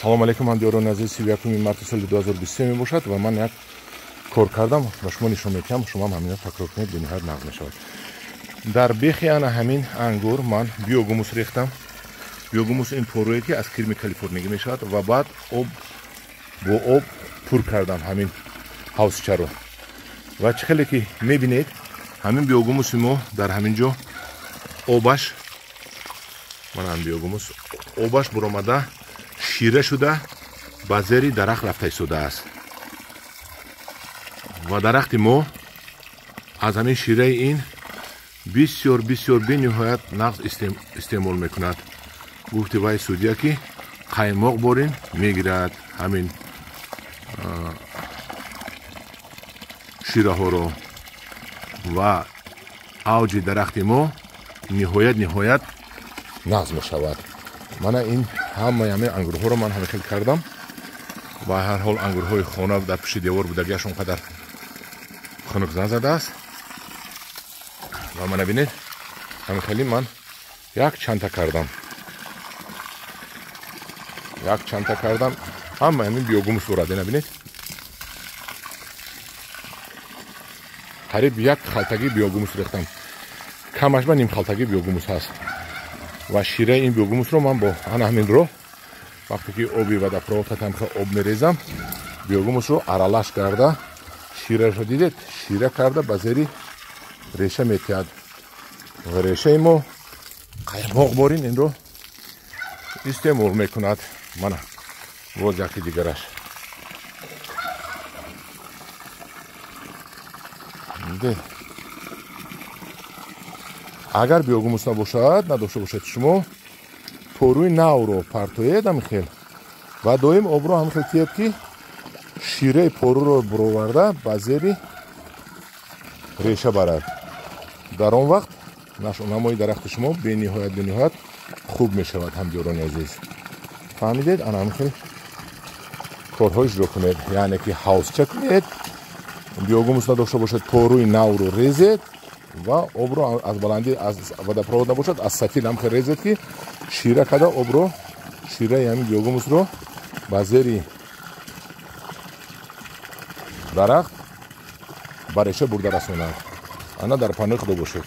Салом алейкум, ҳамдиёрони азиз. 31 марти соли 2023 мебошад ва ман як кор кардам, ба шумо нишон медиҳам. Шумо ҳам ҳамина такрор кунед, бениҳоят нағз мешавад. Дар бехи ана ҳамин ангур ман биогумус рехтам. Биогумус ин порӯе ки аз кирми калифорнигӣ мешавад ва баъд об бо об пур кардам ҳамин ҳавзчаро. Ва чӣ хеле ки мебинед, ҳамин биогумуси мо дар ҳамин ҷо обаш, мана ҳамин биогумус обаш буромада шира шуда ба зери дарахт рафта истодааст ва дарахти мо аз ҳамин шираи ин бисёр бисёр бениҳоят нағз истеъмол мекунад. Гуфти вай судия ки қаймоқ борин мегирад ҳамин шираҳоро ва авҷи дарахти мо ниҳоят нағз мешавад. Мана ин ҳамаи ҳамин ангурҳоро ман ҳама хел кардам ва ҳар ҳол ангурҳои хона дар пушти девор будагиаш он қадар хунук назадааст. Ва мана бинед, ҳамин хели ман як чанта кардам, як чанта кардам. Ҳама ҳамин биогумус дорад. Ина бинед, қариб як халтагӣ биогумус рехтам, камаш ба ним халтагӣ биогумус ҳаст. Ва шираи ин биогумусро ман бо ана ҳамин роҳ, вақте ки оби водопровод тамха об мерезам, биогумусро аралаш карда шираашро дидед, шира карда ба зери реша метиҳад ва решаи мо қаймоқ борин инро истеъмол мекунад. Мана боз яки дигараш. Агар биогумус набошад, надошта бошад, шумо порӯи навро партоед ҳамин хел ва доим обро ҳамин хел тиед ки шираи порӯро буроварда ба зери реша барад. Дар он вақт нашъунамои дарахти шумо бениҳоят хуб мешавад. Ҳамдиёрони азиз, фаҳмидед? Ана ҳамин хел корҳо иҷро кунед, яъне ки ҳавзча кунед, биогумус надошта бошад, порӯи навро резед ва обро аз баландӣ, аз водопровод набошад, аз сатил ҳам хел резед ки шира карда обро, шираи ҳамин биогумусро ба зери дарахт ба реша бурда расонад. Ана дар паноҳи Худо бошед.